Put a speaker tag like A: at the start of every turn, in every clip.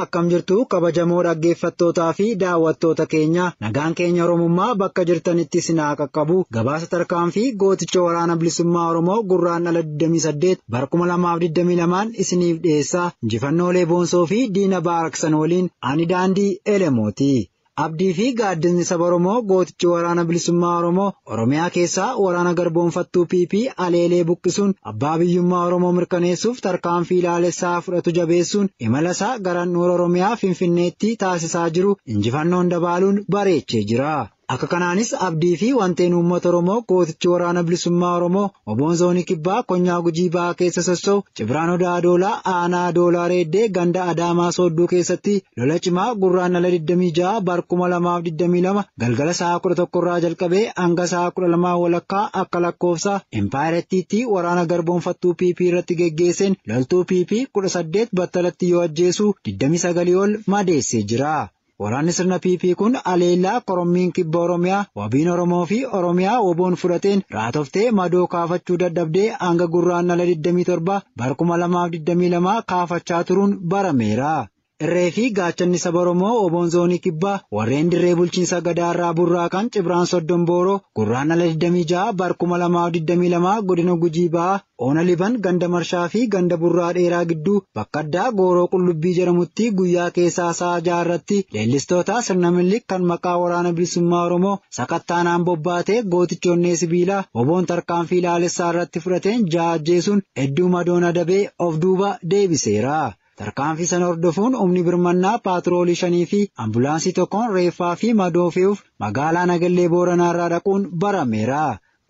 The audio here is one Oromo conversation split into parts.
A: Akkam jirtu kabajamoo dhaggeeffattootaa fi daawwattoota keenya, nagaan keenya Oromummaa bakka jirtanitti isin haa qaqqabu. Gabaasa tarkaanfii gooticha waraana bilisummaa Oromoo Gurraandhala 28 bara 2022 isiniif dhiyeessa. Injifannoolee boonsoo fi diina baaraksan waliin ani Daandii Elemooti. Abdii fi gaaddisni saba Oromoo gootichi waraana bilisummaa Oromoo Oromiyaa keessaa waraana garboonfattuu PP aleelee buqqisuun abbaa biyyummaa Oromoo mirkaneessuuf tarkaanfii ilaalessaa fudhatu jabeessuun imala isaa gara handhuura Oromiyaa Finfinneetti taasisaa jiru injifannoon dabaaluun bareechee jira. Akka kanaanis abdii fi wanteen uummata Oromoo gootichi waraana bilisummaa Oromoo Oboon Zoonii Kibbaa Konyaa Gujii Ba'aa keessa sossoo'u Cibraan Odaa Adoolaa Aanaa Adoolaa Reeddee ganda Adaamaa Soodduu keessatti lola cimaa Gurraandhala 26 bara 2022 galgala sa'a 11 irraa jalqabee hanga sa'a 12 walakkaa akka lakkoofsa Impaayirettiitti waraana garboonfattuu PP irratti geggeesseen loltuu PP 18 battalatti yoo ajjeesu 29 ol madeessee jira. Waraanni sirna PP kun aleellaa korommiin kibba Oromiyaa wabiin Oromoo fi Oromiyaa woboon fudhateen raatoftee madoo kaafachuu dadhabdee hanga Gurraandhala 27 bara 2022 kaafachaa turuun barameera. Irree fi gaachanni saba Oromoo Oboon Zoonii Kibbaa warreen dirree bulchiinsa gadaarraa burraaqan Cibraan Soddon Booroo Gurraandhala 26 bara 2022 godina Gujii Ba'aa Oona Liban ganda Marshaa fi ganda Burraa Dheeraa gidduu bakka addaa Gooroo Qullubbii jedhamutti guyyaa keessaa sa'a 6 irratti leellistoota sirna Minilik kan maqaa waraana bilisummaa Oromoo sakattaanaan bobbaatee gootichoonnee sibiilaa Oboon tarkaanfii ilaalessaa irratti fudhateen ja'a ajjeesuun hedduu madoon adabee of duuba deebiseera. Tarkaanfii sana hordofuun humni birmannaa paatroolii 5 fi ambulaansii tokkoon reeffaa fi madoo fe'uuf magaalaa Nagallee Booranaa irraa dhaquun barameera.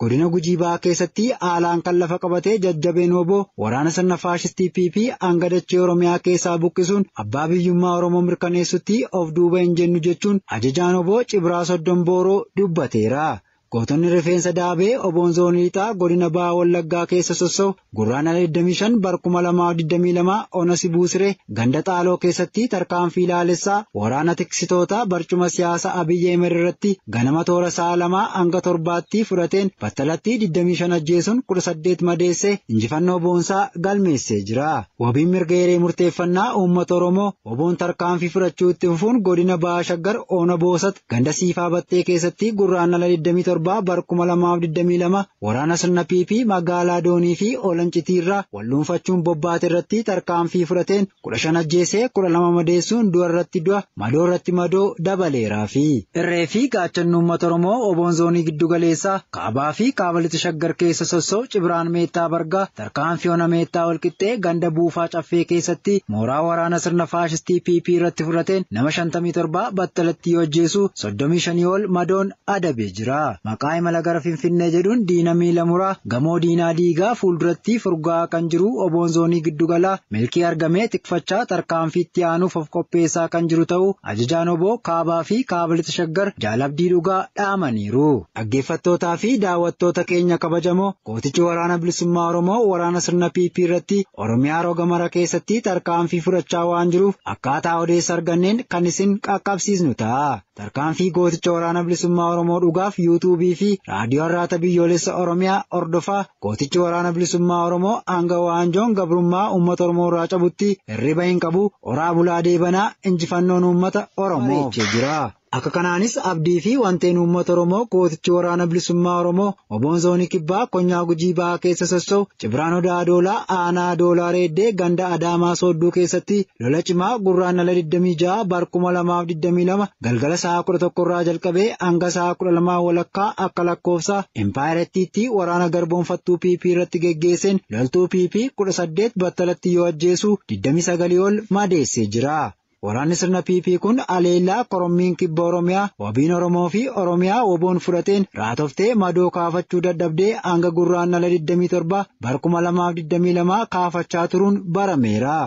A: Godina Gujii Ba'aa keessatti haalaan kan lafa qabatee jajjabeen woboo waraana sirna faashistii PP hanga dachee Oromiyaa keessaa buqqisuun abbaa biyyummaa Oromoo mirkaneessutti of duuba hin jennu jechuun ajajaan woboo Cibraa Soddon Booroo dubbateera. Gootonni rifeensa daabee Oboon Zoonii Lixaa godina Ba'aa Wallaggaa keessa sossoo'u Gurraandhala 25 bara 2022 Ona Sibuu Siree ganda Xaaloo keessatti tarkaanfii ilaalessaa waraana tiksitoota barcuma siyaasa Abiyyi Ahmed irratti ganama toora sa'a 2 hanga 7tti fudhateen battalatti 25 ajjeesuun 18 madeessee injifannoo boonsaa galmeessee jira. Wabiin mirga hiree murteeffannaa uummata Oromoo Oboon tarkaanfii fudhachuu itti fufuun godina Ba'aa Shaggar Ona Boosat ganda Siifaa Battee keessatti Gurraandhala 27 bara 2022 waraana sirna PP magaalaa Doonii fi Olancitiirraa walluunfachuun bobbaate irratti tarkaanfii fudhateen 15 ajjeesee 12 madeessuun du'a irratti du'a madoo irratti madoo dabaleeraa fi irree fi gaachanni uummata Oromoo Oboon Zoonii Giddugaleessaa Kaabaa fi Kaaba Lixa Shaggar keessa sossoo'u Cibraan Meettaa Bargaa tarkaanfii Ona Meettaa Walqixxee ganda Buufaa Caffee keessatti mooraa waraana sirna faashistii PP irratti fudhateen nama 57 battalatti yoo ajjeesu 35 ol madoon adabee jira. Maqaa imala gara Finfinnee jedhuun diina miila muraa gamoo diinaa diigaa fuulduratti furgaa kan jiru Oboon Zoonii Giddugalaa milkii argamee tikfachaa tarkaanfiitti aanuuf of qopheessaa kan jiru ta'uu ajajaan Oboo Kaabaa fi Kaaba Lixa Shaggar Jaalabdii Dhugaa dhaamaniiru. Dhaggeeffattootaa fi daawwattoota keenya kabajamoo gootichi waraana bilisummaa Oromoo waraana sirna PP irratti Oromiyaa roga mara keessatti tarkaanfii fudhachaa waan jiruuf akkaataa odeessa arganneen kan isin qaqqabsiisnu ta'a. Tarkaanfii gooticha waraana bilisummaa Oromoo dhugaaf yuutuubii fi raadiyoo Arraata Biyyoolessa Oromiyaa hordofaa. Gootichi waraana bilisummaa Oromoo hanga waanjoon gabrummaa uummata Oromoo irraa cabutti hirriba hin qabu. Oraa bulaa deebanaa injifannoon uummata Oromoo jira. Akka kanaanis abdii fi wanteen uummata Oromoo gootichi waraana bilisummaa Oromoo Oboon Zoonii Kibbaa Konyaa Gujii Ba'aa keessa sossoo'u Cibraan Odaa Adoolaa Aanaa Adoolaa Reeddee ganda Adaamaa Soodduu keessatti lola cimaa Gurraandhala 26 bara 2022 galgala sa'a 11 irraa jalqabee hanga sa'a 12 walakkaa akka lakkoofsa Impaayirettiitti waraana garboonfattuu PP irratti geggeesseen loltuu PP 18 battalatti yoo ajjeesu 29 ol madeessee jira. Waraanni sirna PP kun aleellaa korommiin kibba Oromiyaa wabiin Oromoo fi Oromiyaa woboon fudhateen raatoftee madoo kaafachuu dadhabdee hanga Gurraandhala 27 bara 2022 kaafachaa turuun barameera.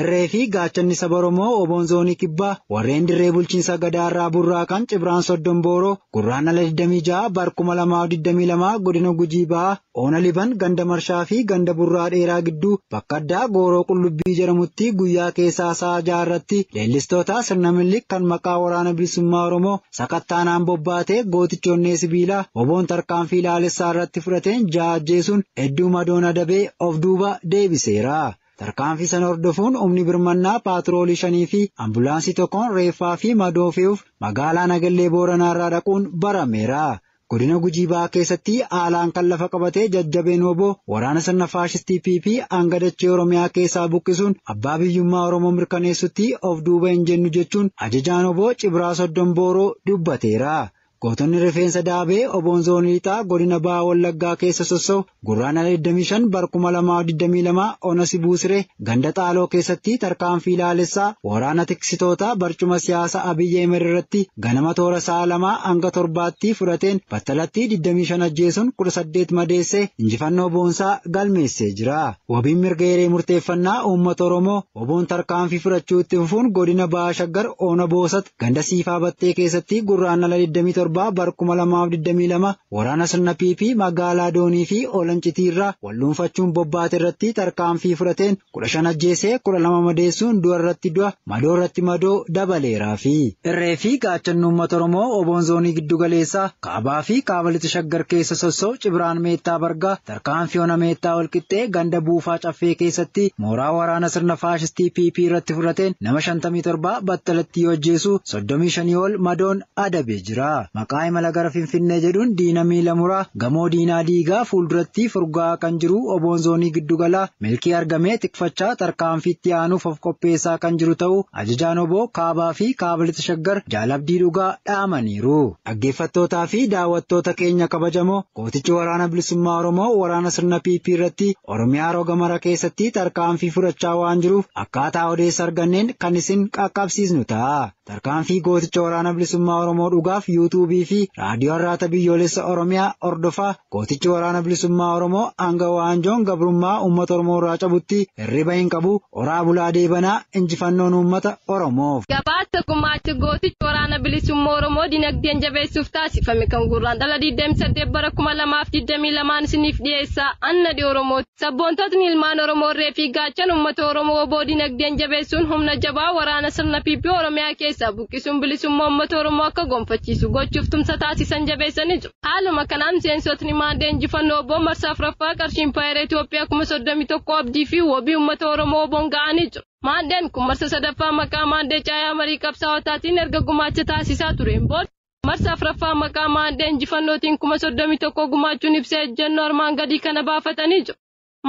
A: Irree fi gaachanni saba Oromoo Oboon Zoonii Kibbaa warreen dirree bulchiinsa gadaarraa burraaqan Cibraan Soddon Booroo Gurraandhala 26 bara 2022 godina Gujii Ba'aa Oona Liban ganda Marshaa fi ganda Burraa Dheeraa gidduu bakka addaa Gooroo Qullubbii jedhamutti guyyaa keessaa sa'a 6 irratti leellistoota sirna Minilik kan maqaa waraana bilisummaa Oromoo sakattaanaan bobbaatee gootichoonnee sibiilaa Oboon tarkaanfii ilaalessaa irratti fudhateen ja'a ajjeesuun hedduu madoon adabee of duuba deebiseera. Tarkaanfii sana hordofuun humni birmannaa paatroolii 5 fi ambulaansii 1 reeffaa fi madoo fe'uuf magaalaa Nagallee Booranaa irraa dhaquun barameera. Godina Gujii Bahaa keessatti haalaan kan lafa qabatee jajjabeen WBO waraana sirna faashistii PP hanga dachee Oromiyaa keessaa buqqisuun abbaa biyyummaa Oromoo mirkaneessutti of duuba hin jennu jechuun ajajaan WBO Cibraa Soddon Booroo dubbateera. Gootonni rifeensa daabee Oboon Zoonii Lixaa godina Bahaa Wallaggaa keessa sossoo'u Gurraandhala 25 bara 2022 Ona Sibuu Siree ganda Xaaloo keessatti tarkaanfii ilaalessaa waraana tiksitoota barcuma siyaasa Abiyyi Ahmed irratti ganama toora sa'a 2 hanga 7tti fudhateen battalatti 25 ajjeesuun 18 madeessee injifannoo boonsaa galmeessee jira. Wabiin mirga hiree murteeffannaa uummata Oromoo Oboon tarkaanfii fudhachuu itti fufuun godina Bahaa Shaggar Ona Boosat ganda Siifaa Battee keessatti Gurraandhala 27 bara 2022 waraana sirna PP magaalaa Doonii fi Olancitii irraa wal dhuunfachuun bobbaate irratti tarkaanfii fudhateen 15 ajjeesee 12 madeessuun du'a irratti du'a madoo irratti madoo dabaleeraa fi irree fi gaachanni uummata Oromoo Oboon Zoonii Giddugaleessaa Kaabaa fi Kaaba Lixa Shaggar keessa sossoo'u Cibraan Meettaa Bargaa tarkaanfii Ona Meettaa Walqixxee ganda Buufaa Caffee keessatti mooraa waraana sirna faashistii PP irratti fudhateen nama 57 battalatti yoo ajjeesu 35 ol madoon adabee jira. Maqaa imala gara Finfinnee jedhuun diina miila muraa gamoo diinaa diigaa fuulduratti furgaa kan jiru Oboon Zoonii Giddugalaa milkii argamee tikfachaa tarkaanfiitti aanuuf of qopheessaa kan jiru ta'uu ajajaan Oboo Kaabaa fi Kaaba Lixa Shaggar Jaalabdii Dhugaa dhaamaniiru. Dhaggeeffattootaa fi daawwattoota keenya kabajamoo gootichi waraana bilisummaa Oromoo waraana sirna PP irratti Oromiyaa roga mara keessatti tarkaanfii fudhachaa waan jiruuf akkaataa odeessa arganneen kan isin qaqqabsiisnu ta'a. Tarkaanfii gooticha waraana bilisummaa Oromoo dhugaaf yuutuubii fi raadiyoo Arraata Biyyoolessa Oromiyaa hordofaa. Gootichi waraana bilisummaa Oromoo hanga waanjoon gabrummaa uummata Oromoo irraa cabutti hirriba hin qabu. Oraa bulaa deebanaa injifannoon uummata Oromoof.
B: Gabaasa gumaacha gootichi waraana bilisummaa Oromoo dinagdeen jabeessuuf taasifame kan Gurraandhala 28 bara 2022 isiniif dhiyeessaa Anna Dhiyoo Oromooti. Sabboontotni ilmaan Oromoo irree fi gaachan uummata Oromoo oboo dinagdeen jabeessuun humna jabaa waraana sirna PP Oromiyaa keessaa buqqisuun bilisummaa uummata Oromoo akka gonfachiisu gochuuf tumsa taasisan jabeessanii jiru. Haaluma kanaan miseensotni maandee injifannoo oboo marsaa 4ffaa qarshii impaayera Itoophiyaa 31,000 abdii fi wabii uummata Oromoo oboon ga'anii jiru. Maandeen kun marsa 3ffaa maqaa maandee caayaa marii qabsaa'otaatiin erga gumaacha taasisaa tureen booda marsa 4ffaa maqaa maandee injifannootiin 31,000 gumaachuun ibsa ejjennoo armaan gadii kana baafatanii jiru.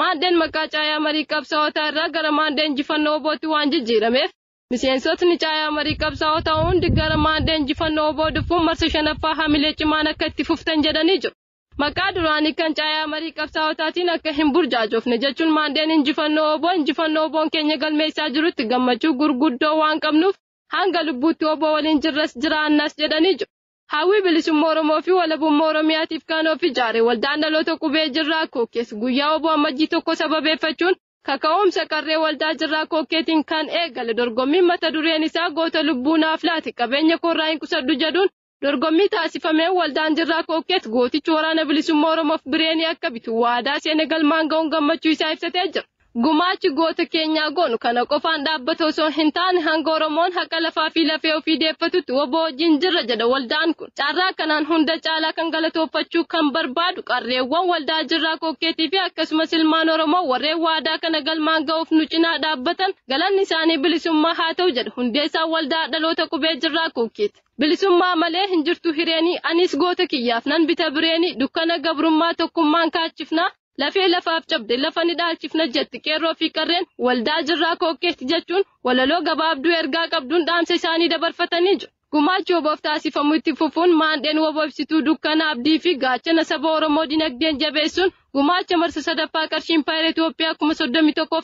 B: Maandeen maqaa caayaa marii qabsaa'otaa irraa gara maandee injifannoo obootti waan jijjiirameef miseensotni caayaa marii qabsaa'otaa hundi gara maandee injifannoo oboo dhufuun marsa 5ffaa hamilee cimaan akka itti fuftan jedhanii jiru. Maqaa duraanii kan caayaa marii qabsaa'otaatiin akka hin burjaajofne jechuun maandeen injifannoo oboo injifannoo oboon keenya galmeessaa jirutti gammachuu gurguddoo waan qabnuuf hanga lubbuutti oboo waliin jirras jiraannas jedhanii jiru. Hawwii bilisummaa Oromoo fi walabummaa Oromiyaatiif kan of ijaare waldaan dhaloota qubee jirraa kokkees guyyaa oboo Amajjii 1 sababeeffachuun kaka'umsa qarree waldaa jirraa kokkeetiin kan eegale dorgommiin mata dureen isaa goota lubbuu naaf laate qabeenya koorraa hin qusadhu jedhuun dorgommii taasifameen waldaan jirraa kokkeet gootichi waraana bilisummaa Oromoof bireenii akka bitu waadaa seene galmaan ga'uun gammachuu isaa ibsatee jira. Gumaachi goota keenyaa goonu kana qofaan dhaabbata osoo hin taane hanga Oromoon haqa lafaa fi lafee ofii deeffatutti woboo wajjin jirra jedha waldaan kun. Carraa kanaan hunda caalaa kan galatoofachuu kan barbaadu qarreewwan waldaa jirraa kokkeetii fi akkasumas ilmaan Oromoo warreen waadaa kana galmaan ga'uuf nu cinaa dhaabbatan galanni isaanii bilisummaa haa ta'u jedha hundeessaan waldaa dhaloota qubee jirraa kokkeeti. Bilisummaa malee hin jirtu hireenii anis goota kiyyaaf nan bita bireenii dukkana gabrummaa tokkummaan kaachifnaa. Lafee lafaaf cabde lafa ni dhaalchifna jetti qeerroo fi qarreen waldaa jirraa kokkeetti jechuun walaloo gabaabduu ergaa qabduun dhaamsa isaanii dabarfatanii jiru. Gumaachi oboof taasifamu itti fufuun maandeen woboo ibsituu dukkana abdii fi gaachana saba Oromoo dinagdeen jabeessuun gumaacha marsa 3ffaa qarshii impaayera Itoophiyaa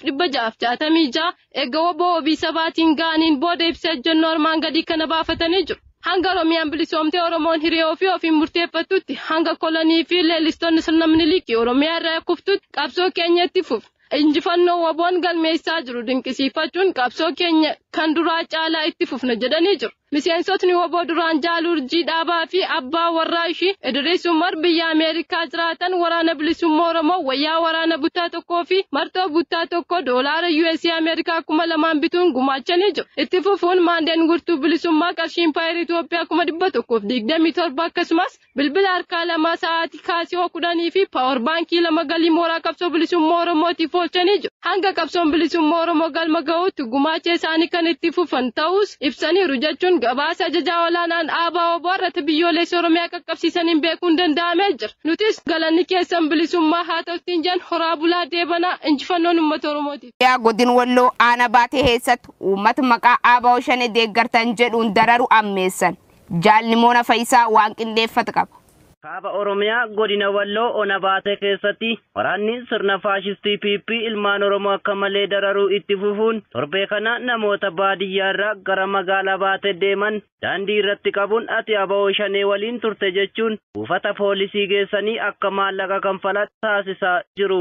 B: 31,666 eega woboo wabii sabaatiin ga'aniin booda ibsa ejjennoo armaan gadii kana baafatanii jiru. Hanga Oromiyaan bilisoomtee Oromoon hiree ofii ofiin murteeffattutti hanga kolonii fi leellistoonni sirna Minilikii Oromiyaa irraa kuftutti qabsoo keenya itti fufna. Injifannoo woboon galmeessaa jiru dinqisiifachuun qabsoo keenya kan duraa caalaa itti fufna jedhanii jiru. Miseensotni WBO duraan Jaal Urjii Dhaabaa fi abbaa warraa ishii Idris Umar biyya Ameerikaa jiraatan waraana bilisummaa Oromoo wayyaa waraana buttaa tokkoo fi martoo buttaa tokko doolaara USA Ameerikaa 2000 bituun gumaachanii jiru. Itti fufuun maandeen gurtuu bilisummaa qarshii Impaayera Itoophiyaa 127,000 akkasumas bilbila harkaa 2 sa'aatii kaasiyoo 10 fi paawar baankii 2 galii mooraa qabsoo bilisummaa Oromootiif oolchanii jiru. Hanga qabsoon bilisummaa Oromoo galma ga'utti gumaacha isaanii kan itti fufan ta'us ibsaniiru jechuun gabaasa ajajaa olaanaan ABO Arrata biyyoolessa Oromiyaa qaqqabsiisaniin beekuun danda'amee jira. Nutis galanni keessan bilisummaa haa ta'uttiin jan horaa bulaa deebanaa injifannoon uummata Oromootiif.
C: Yaa godin Walloo aana baatee keessatti uummata maqaa ABO Shanee deeggartan jedhuun dararu ammeessan. Jaalli Moona Fayisaa waan qindeeffate qaba.
D: Kaaba Oromiyaa godina Walloo ona baatee keessatti waraanni sirna faashistii PP ilmaan Oromoo akka malee dararuu itti fufuun torbee kana namoota baadiyyaa irraa gara magaalaa baatee deeman daandii irratti qabuun ati ABO Shanee waliin turte jechuun buufata poolisii geessanii akka maallaqa kanfalan taasisaa jiru.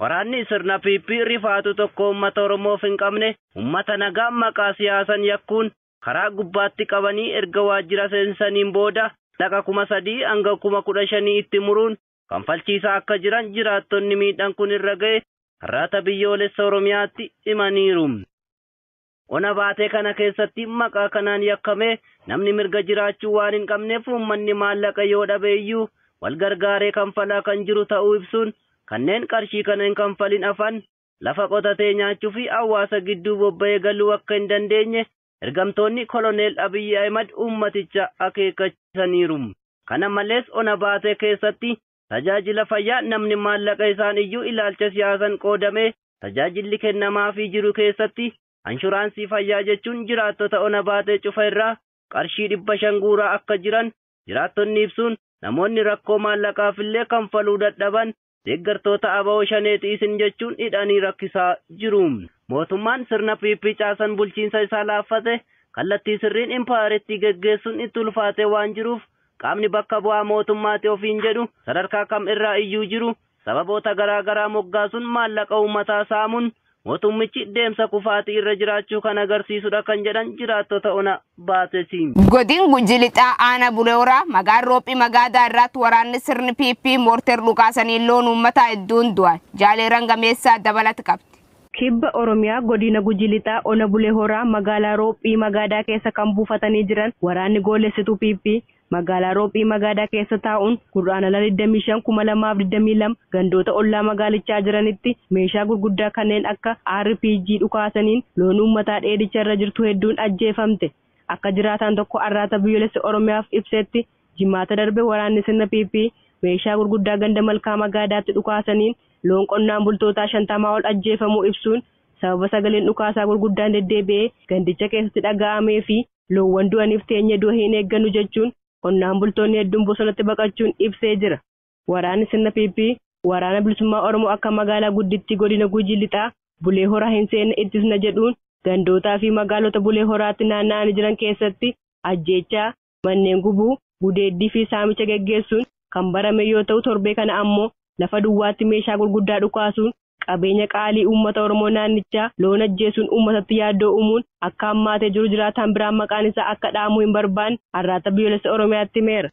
D: Waraanni sirna PP rifaatu tokko uummata Oromoof hin qabne uummata nagaa maqaa siyaasan yakkuun karaa gubbaatti qabanii erga waajjira seensaniin booda laqa 3000 hanga 15,000 itti muruun kanfalchiisaa akka jiran jiraattonni miidhaan kun irra ga'e Arraata biyyoolessa Oromiyaatti himaniiru. Ona baatee kana keessatti maqaa kanaan yakkamee namni mirga jiraachuu waan hin qabneef uummanni maallaqa yoo dhabe iyyuu wal gargaaree kanfalaa kan jiru ta'uu ibsuun kanneen qarshii kana hin kanfalin afan lafa qotatee nyaachuu fi hawaasa gidduu bobba'ee galuu akka hin dandeenye ergamtoonni koloneel Abiyyi Ahimad uummaticha akeekkachiisaniiru. Kana malees ona baatee keessatti tajaajila fayyaa namni maallaqa isaan iyyuu ilaalcha siyaasan qoodamee tajaajilli kennamaafii jiru keessatti anshuraansii fayyaa jechuun jiraattota ona baatee cufa irraa qarshii 500 guuraa akka jiran jiraattonni ibsuun namoonni rakkoo maallaqaafillee kanfaluu dadhaban deeggartoota ABO Shaneeti isin jechuun hidhanii rakkisaa jiru. Mootummaan sirna PP caasan bulchiinsa isaa laaffate kallattii sirriin impaayeritti geggeessuun itti ulfaatee waan jiruuf qaamni bakka bu'aa mootummaati ofiin jedhu sadarkaa kam irraa iyyuu jiru sababoota garaa garaa moggaasuun maallaqa uummataa saamuun mootummichi deemsa kufaatii irra jiraachuu kan agarsiisudha kan jedhan jiraattota ona baatesi.
C: Godin Gujii Lixaa aana Bulee Horaa magaan Roophii Magaadaa irratti waraanni sirni PP moorter dhukaasanii loon uummataa hedduun du'an. Jaaleeran gameessaa dabalata qabdi.
E: Kibba Oromiyaa godina Gujii Lixaa ona Bulee Horaa magaalaa Roophii Magaadaa keessa kan buufatanii jiran waraanni goolessituu PP magaalaa Roophii Magaadaa keessa taa'uun Gurraandhala 25 2022 gandoota ollaa magaalichaa jiranitti meeshaa gurguddaa kanneen akka RPG dhukaasaniin loon uummataa dheedicha irra jirtu hedduun ajjeefamte. Akka jiraataan tokko Arraata biyyoolessa Oromiyaaf ibsetti jimaata darbe waraanni sirna PP meeshaa gurguddaa ganda Malkaa Magaadaatti dhukaasaniin loon qonnaan bultootaa 50 ol ajjeefamuu ibsuun sababa sagaleen dhukaasaa gurguddaan deddeebi'ee gandicha keessatti dhaga'amee fi loowwan du'aniif teenye du'a hin eeggannu jechuun qonnaan bultoonni hedduun bosonatti baqachuun ibsee jira. Waraanni sirna PP waraana bilisummaa Oromoo akka magaalaa guddittii godina Gujii Lixaa Bulee Horaa hin seenne ittisna jedhuun gandootaa fi magaalota Bulee Horaatti naanna'anii jiran keessatti ajjeechaa, manneen gubuu, gudeeddii fi saamicha geggeessuun kan barame yoo ta'u torbee kana ammoo lafa duwwaatti meeshaa gurguddaa dhukaasuun qabeenya qaalii uummata Oromoo naannichaa loon ajjeesuun uummatatti yaaddoo uumuun akka hammaatee jiru jiraataan biraan maqaan isaa akka dhaamuu hin barbaanne Arraata biyyoolessa Oromiyaatti himeera.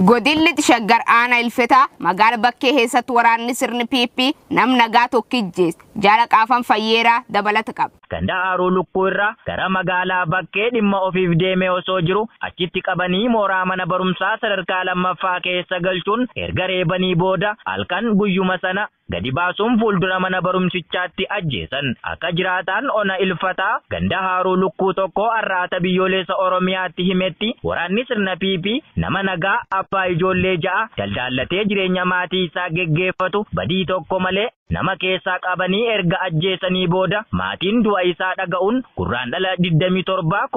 C: Godin Lixa Shaggar aana Ilfetaa magaala bakkee keessatti waraanni sirni PP nam nagaa tokkijjees jaala qaafan fayyeeraa dabalata qaba.
F: Ganda Haaruu Lukkuu irraa gara magaalaa bakkee dhimma ofiif deemee osoo jiru achitti qabanii mooraa mana barumsaa sadarkaa lammaffaa keessa galchuun erga reebanii booda halkan guyyuma sana gadi baasuun fuuldura mana barumsichaatti ajjeesan. Akka jiraataan ona Ilfataa ganda Haaruu Lukkuu tokko Arraata biyyoolessa Oromiyaatti himetti waraanni sirna PP nama nagaa abbaa ijoollee 6 daldaallatee jireenya maatii isaa geggeeffatu badii tokko malee nama keessaa qabanii erga ajjeesanii booda maatiin du'a isaa dhaga'uun Gurraandhala 27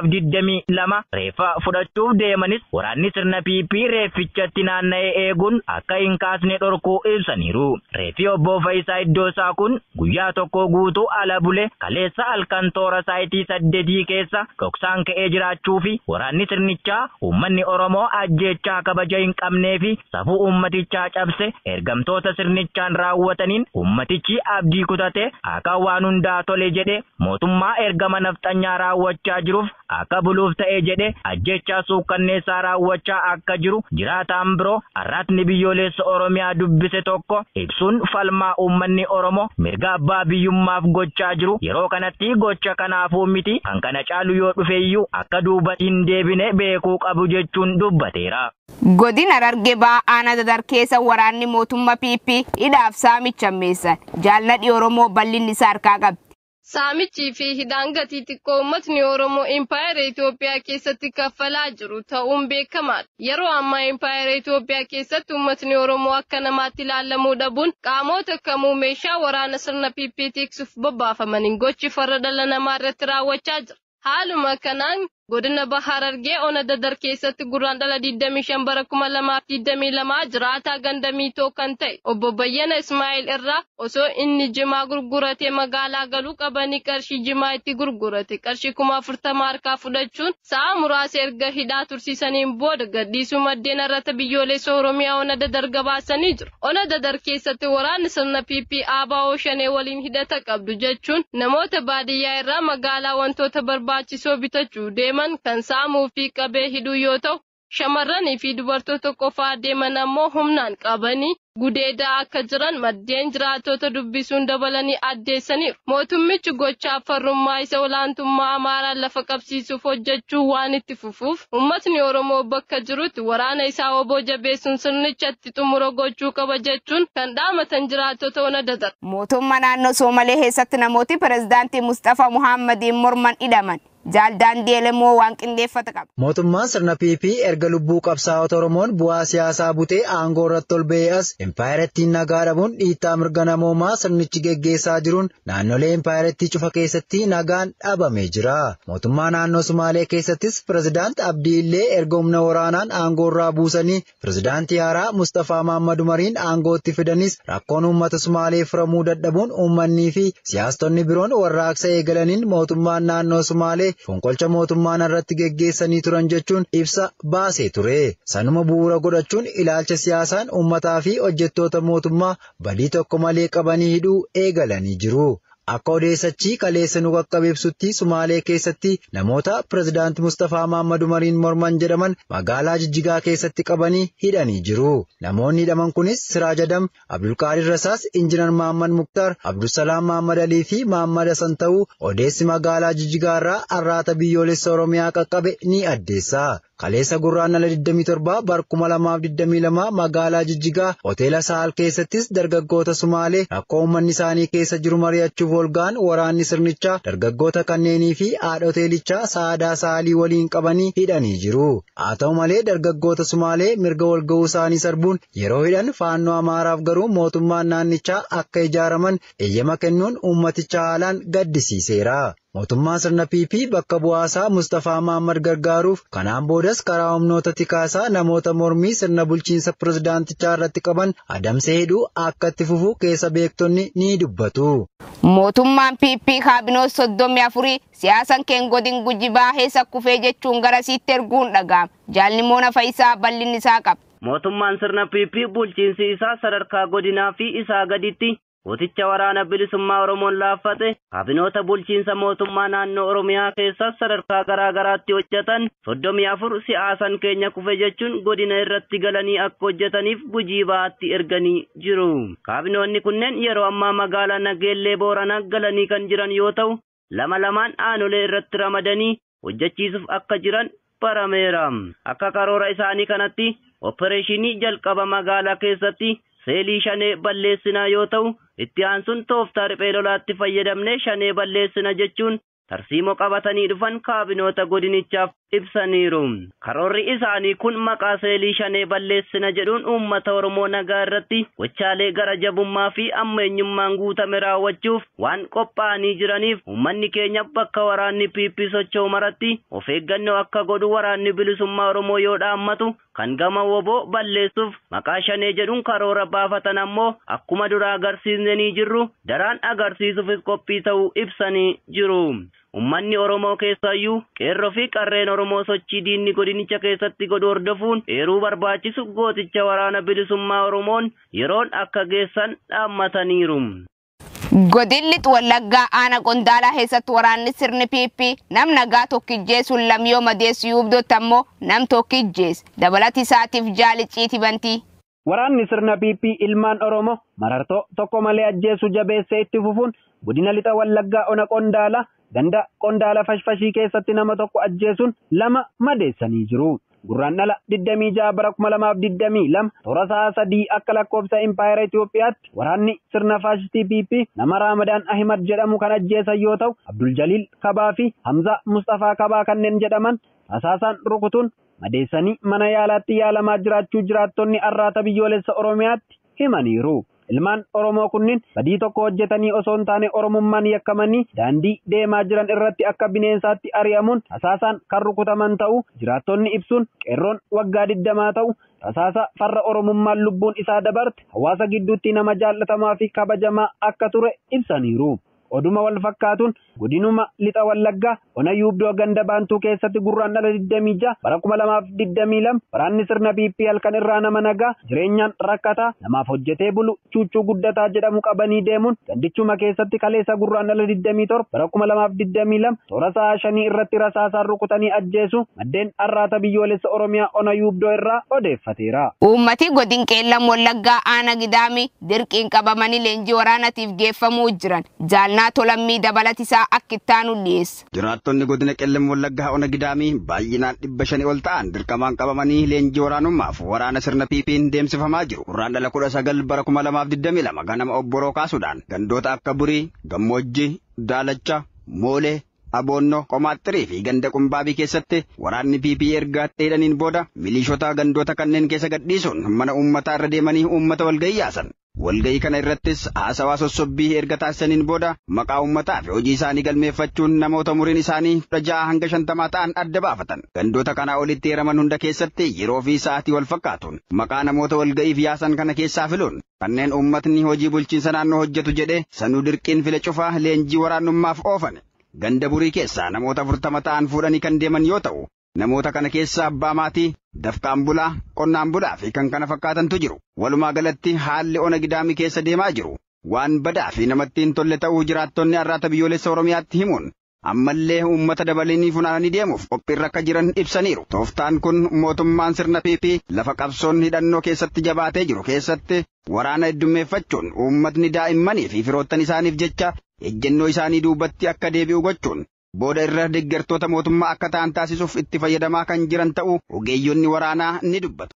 F: 2022 reeffa fudhachuuf deemanis waraanni sirna PP reeffichatti naanna'ee eeguun akka hin kaasne dhorkuu ibsaniiru. Reeffi obbo Fayisaa Iddoosaa kun guyyaa tokko guutuu ala bule kaleessa halkan toora saayitii 8 keessa dhoksaan ka'ee jiraachuu fi waraanni sirnichaa uummanni Oromoo ajjeechaa kabaja hin qabnee fi safuu uummatichaa cabse ergamtoota sirnichaan raawwataniin jiraniin ummatichi abdii kutate akka waan hundaa tole jedhe mootummaa ergama nafxanyaa raawwachaa jiruuf akka buluuf ta'e jedhe ajjechaa suukkanneessaa raawwachaa akka jiru jiraataan biroo Arraatni Biyyoolessa Oromiyaa dubbise tokko ibsuun falmaa uummanni Oromoo mirga abbaa biyyummaaf gochaa jiru yeroo kanatti gocha kanaafuu miti kan kana caalu yoo dhufeeyyuu akka duuba hin deebine beekuu qabu jechuun dubbateera.
C: Godina Harargee Bahaa aanaa Dadar keessa waraanni mootummaa PP hidhaaf saamicha meessan jaalladhi Oromoo bal'inni isaa harkaa qabdi.
B: Saamichii fi hidhaan gatii xiqqoo uummatni Oromoo Impaayera Itoophiyaa keessatti kaffalaa jiru ta'uun beekamaadha. Yeroo ammaa Impaayera Itoophiyaa keessatti uummatni Oromoo akka namaatti ilaalamuu dhabuun qaamota kamuu meeshaa waraana sirna PP tiksuuf bobbaafamaniin gochi farra dhala namaa irratti raawwachaa jira. Haaluma kanaan godina Bahaa Harargee ona Dadar keessatti Guraandhala 25 bara 2022 jiraataa ganda Miitoo kan ta'e obbo Bayyana Ismaa'eel irraa osoo inni jimaa gurguratee magaalaa galuu qabanii qarshii jimaa itti gurgurate qarshii 40,000 harkaa fudhachuun sa'a muraasa erga hidhaa tursiisaniin booda gadhiisuu maddeen Arraata Biyyoolessa Oromiyaa ona Dadar gabaasanii jiru. Ona Dadar keessatti waraanni sirna PP ABO Shanee waliin hidhata qabdu jechuun namoota baadiyyaa irraa magaalaa wantoota barbaachisoo bitachuu deeman kan saamuu fi qabee hidhuu yoo ta'u, shamarranii fi dubartoota qofaa deeman ammoo humnaan qabanii gudeedaa akka jiran maddeen jiraattota dubbisuun dabalanii addeessaniiru. Mootummichi gochaa farrummaa isa olaantummaa Amaaraan lafa qabsiisuuf hojjechuu waan itti fufuuf uummatni Oromoo bakka jirutti waraana isaa oboo jabeessuun sirnichatti xumura gochuu qaba jechuun kan dhaamatan jiraattota ona Dadar.
C: Mootummaa naannoo Soomalee keessatti namooti pirezidaantii Mustafaa Muhammadiin morman hidhaman. Jaaldaandii Elemoo waan qindeeffate qaba.
A: Mootummaan sirna PP erga lubbuu qabsaa'ota Oromoon bu'aa siyaasaa butee aangoo irratti ol ba'ee as impaayerattiin nagaa dhabuun dhiittaa mirga namoomaa sirnichi geggeessaa jiruun naannolee impaayerattii cufa keessatti nagaan dhabamee jira. Mootummaa naannoo Sumaalee keessattis pirezidaant Abdii Illee erga humna waraanaan aangoo irraa buusanii pirezidaantii haaraa Mustafaa Mahammad Umariin aangootti fidanis rakkoon uummata Sumaalee furamuu dadhabuun uummannii fi siyaastonni biroon warraaqsa eegalaniin mootummaan naannoo Sumaalee fonqolcha mootummaan irratti geggeessanii turan jechuun ibsa baasee ture. Sanuma bu'uura godhachuun ilaalcha siyaasaan uummataa fi hojjettoota mootummaa badii tokko malee qabanii hidhuu eegalanii jiru. Akka odeessachii kaleessa nu qaqqabe ibsutti Sumaalee keessatti namoota pirezidaanti Mustafaa Mahammad Umariin morman jedhaman magaalaa Jijjigaa keessatti qabanii hidhanii jiru. Namoonni hidhaman kunis Siraaj Adam, Abdulqaadir Rasaas, Injinar Mahammad Muktaar, Abdulsalaam Mahammad Alii fi Mahammad Hasan ta'uu odeessi magaalaa Jijjigaa irraa Arraata Biyyoolessa Oromiyaa qaqqabe ni addeessa. Kaleessa Guraandhala 27 bara 2022 magaalaa Jijjigaa hoteela Sahal keessattis dargaggoota Sumaalee rakkoo uummanni isaanii keessa jiru mari'achuuf walga'an waraanni sirnichaa dargaggoota kanneenii fi haadha hoteelichaa Saadaa Sahalii waliin qabanii hidhanii jiru. Haa ta'u malee dargaggoota Sumaalee mirga walga'uu isaanii sarbuun yeroo hidhan faannoo Amaaraaf garuu mootummaan naannichaa akka ijaaraman eeyyama kennuun uummaticha haalaan gaddisiiseera. Mootummaan sirna PP bakka bu'aasaa Mustafaa Mahammad gargaaruuf kanaan boodas karaa humnoota tikaasaa namoota mormii sirna bulchiinsa pirezidaantichaa irratti qaban adamsee hidhuu akka itti fufu keessa beektonni ni dubbatu.
C: Mootummaan PP kaabinoo 34 siyaasan keen godin Gujii baahee sakkufee jechuun garasiitti erguun dhaga'ama. Jaalli Moona Fayisaa bal'inni isaa qaba.
D: Mootummaan sirna PP bulchiinsi isaa sadarkaa godinaa fi isaa gaditti gooticha waraana bilisummaa Oromoon laaffate kaabinoota bulchiinsa mootummaa naannoo Oromiyaa keessas sadarkaa garaa garaatti hojjetan 34 siyaasan keenya kufe jechuun godina irratti galanii akka hojjetaniif Gujii Bahaatti erganii jiru. Kaabinoonni kunneen yeroo ammaa magaalaa Nageellee Booranaa galanii kan jiran yoo ta'u lama lamaan aanolee irratti ramadanii hojjechiisuuf akka jiran barameera. Akka karoora isaanii kanatti opereeshinii jalqaba magaalaa keessatti seelii shanee balleessinaa yoo ta'u itti aansuun tooftaa riphee lolaatti fayyadamnee shanee balleessina jechuun tarsiimoo qabatanii dhufan kaabinoota godinichaaf ibsaniiru. Karoorri isaanii kun maqaa seelii shanee balleessina jedhuun uummata Oromoo nagaa irratti gochaalee gara jabummaa fi ammeenyummaan guutame raawwachuuf waan qophaa'anii jiraniif uummanni keenya bakka waraanni PP socho'u maratti of eeggannoo akka godhu waraanni bilisummaa Oromoo yoo dhaammatu kan gama woboo balleessuuf maqaa shanee jedhuun karoora baafatan ammoo akkuma dura agarsiisnee jirru daraan agarsiisuufis qophii ta'uu ibsanii jiru. Uummanni Oromoo keessaayyuu qeerroo fi qarreen Oromoo sochii diinni godinicha keessatti godhu hordofuun eeruu barbaachisu gooticha waraana bilisummaa Oromoon yeroon akka geessan dhaammataniiru.
C: Godinni Wallaggaa aanaa Qondaalaa keessatti waraanni sirni PP nam nagaa tokkijjeesuun lamyoo madeessu yuubdootti ammoo nam tokkijjees dabalati isaatiif jaaliciiti bantii.
G: Waraanni sirna PP ilmaan Oromoo marartoo tokko malee ajjeesuu jabeessee itti fufuun godina lixa Wallaggaa ona Qondaalaa ganda Qondaala fashfashii keessatti nama tokko ajjeesuun lama madeessanii jiru. Gurraandhala 26 bara 2022 toora sa'a 3 akka lakkoofsa Impaayera Itoophiyaatti waraanni sirna faashistii PP nama Raamadaan Ahimad jedhamu kan ajjeesan yoo ta'u, Abdul Jaliil Kabaa fi Hamza Mustafaa Kabaa kanneen jedhaman rasaasaan rukutuun madeessanii mana yaalaatti yaalamaa jiraachuu jiraattonni arraata biyyoolessa Oromiyaatti himaniiru. Ilmaan Oromoo kunniin badii tokko hojjetanii osoo hin taane Oromummaan yakkamanii daandii deemaa jiran irratti akka bineensaatti ari'amuun rasaasaan kan rukutaman ta'uu jiraattonni ibsuun qeerroon waggaa 20 ta'u rasaasa farra Oromummaan lubbuun isaa dabarte hawaasa gidduutti nama jaallatamaa fi kabajamaa akka ture ibsaniiru. Oduma wal fakkaatuun godinuma lixa Wallaggaa ona yuubdoo ganda baantuu keessatti gurraandhala 26 bara 2022 waraanni sirna PP halkan irraa nama nagaa jireenyaan rakkataa namaaf hojjetee bulu Cuuccuu Guddataa jedhamu qabanii deemuun gandichuma keessatti kaleessa gurraandhala 27 bara 2022 toora sa'a 5 irratti rasaasaan rukutanii ajjeesu maddeen arraata biyyoolessa Oromiyaa ona yuubdoo irraa odeeffateera.
C: Uummati godin qeellam Wallaggaa aanaa Gidaamii dirqiin qabamanii leenjii waraanatiif geeffamuu jiran. Jaalnaa Tolammii dabalatisaa akka ittaanu dhiyeessa.
H: Jiraattonni godina qeellam Wallaggaa ona Gidaamii baay'inaan 500 ol ta'an dirqamaan qabamanii leenjii waraanummaaf waraana sirna PP'n deemsifamaa jiru. Gurraandhala 19 bara 2022 ganama obboroo kaasuudhaan gandoota akka Burii, Gammoojjii, Daalacha, Moolee, Aboonnoo, Qomaaxxirii fi ganda Qumbaabii keessatti waraanni PP erga dheedhaniin booda milishoota gandoota kanneen keessa gadhiisuun mana uummataa irra deemanii uummata walgahii yaasan. Walgahii kana irrattis haasawaa sossobbii erga taasisaniin booda maqaa uummataa fi hojii isaanii galmeeffachuun namoota umuriin isaanii 16 hanga 50 ta'an adda baafatan. Gandoota kanaa olitti eeraman hunda keessatti yeroo fi sa'aatii wal fakkaatuun maqaa namoota walgahiif yaasan kana keessaa filuun kanneen uummatni hojii bulchiinsa naannoo hojjetu jedhee sanuu dirqiin file cufaa leenjii waraanummaaf oofan. Ganda Burii keessaa namoota 40 ta'an fuudhanii kan deeman yoo ta'u, namoota kana keessa abbaa maatii, dafqaan bulaa, qonnaan bulaa fi kan kana fakkaatantu jiru. Walumaa galatti haalli ona Gidaamii keessa deemaa jiru waan badaa fi namatti hin tolle ta'uu jiraattonni arraata biyyoolessa Oromiyaatti himuun ammallee uummata dabalanii funaananii deemuuf qophiirra akka jiran ibsaniiru. Tooftaan kun mootummaan sirna PP lafa qabsoon hidhannoo keessatti jabaatee jiru keessatti waraana heddummeeffachuun uummatni daa'immanii fi firoottan isaaniif jecha ejjennoo isaanii duubatti akka deebi'u gochuun booda irra deeggartoota mootummaa akka ta'an taasisuuf itti fayyadamaa kan jiran ta'uu ogeeyyonni waraanaa ni dubbatu.